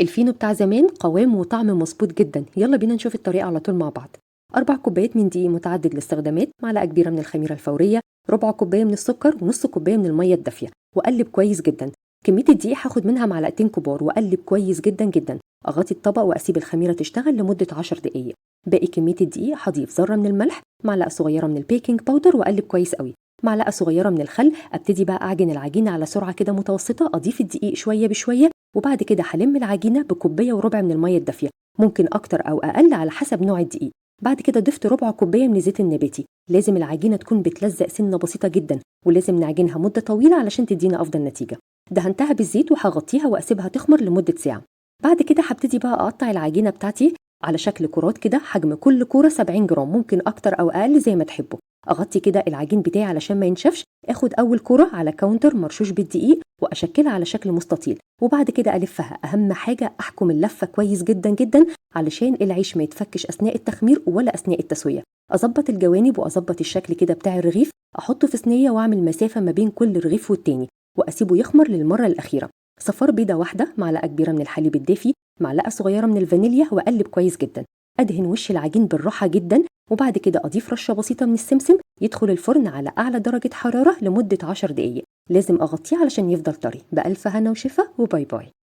الفينو بتاع زمان قوام وطعم مظبوط جدا. يلا بينا نشوف الطريقة على طول مع بعض. 4 كوبايات من دقيق متعدد الاستخدامات، معلقة كبيرة من الخميرة الفورية، ربع كوباية من السكر، ونص كوباية من المية الدافية، وأقلب كويس جدا. كمية الدقيق هاخد منها معلقتين كبار، وأقلب كويس جدا جدا. أغطي الطبق وأسيب الخميرة تشتغل لمدة 10 دقايق. باقي كمية الدقيق هضيف ذرة من الملح، معلقة صغيرة من ال baking powder، وأقلب كويس قوي، معلقة صغيرة من الخل. أبتدي بقى أعجن العجينة على سرعة كده متوسطة، أضيف الدقيق شوية بشوية، وبعد كده هلم العجينة بكوباية وربع من المية الدافية، ممكن أكتر أو أقل على حسب نوع الدقيق. بعد كده ضفت ربع كوباية من الزيت النباتي. لازم العجينة تكون بتلزق سنة بسيطة جدا، ولازم نعجنها مدة طويلة علشان تدينا أفضل نتيجة. دهنتها بالزيت وهغطيها وأسيبها تخمر لمدة ساعة. بعد كده هبتدي بقى أقطع العجينة بتاعتي على شكل كرات كده، حجم كل كورة 70 جرام، ممكن أكتر أو أقل زي ما تحبوا. أغطي كده العجين بتاعي علشان ما ينشفش. آخد أول كورة على counter مرشوش بالدقيق وأشكلها على شكل مستطيل، وبعد كده ألفها. أهم حاجة أحكم اللفة كويس جدا جدا علشان العيش ما يتفكش أثناء التخمير ولا أثناء التسوية. أظبط الجوانب وأظبط الشكل كده بتاع الرغيف، أحطه في صينية وأعمل مسافة ما بين كل رغيف والتاني، وأسيبه يخمر للمرة الأخيرة. صفار بيضة واحدة، معلقة كبيرة من الحليب الدافي، معلقة صغيرة من الفانيليا، وأقلب كويس جدا. أدهن وش العجين بالراحة جدا، وبعد كده أضيف رشة بسيطة من السمسم. يدخل الفرن على أعلى درجة حرارة لمدة 10 دقايق. لازم أغطيه علشان يفضل طري. بألف هنا وشفا، و bye bye.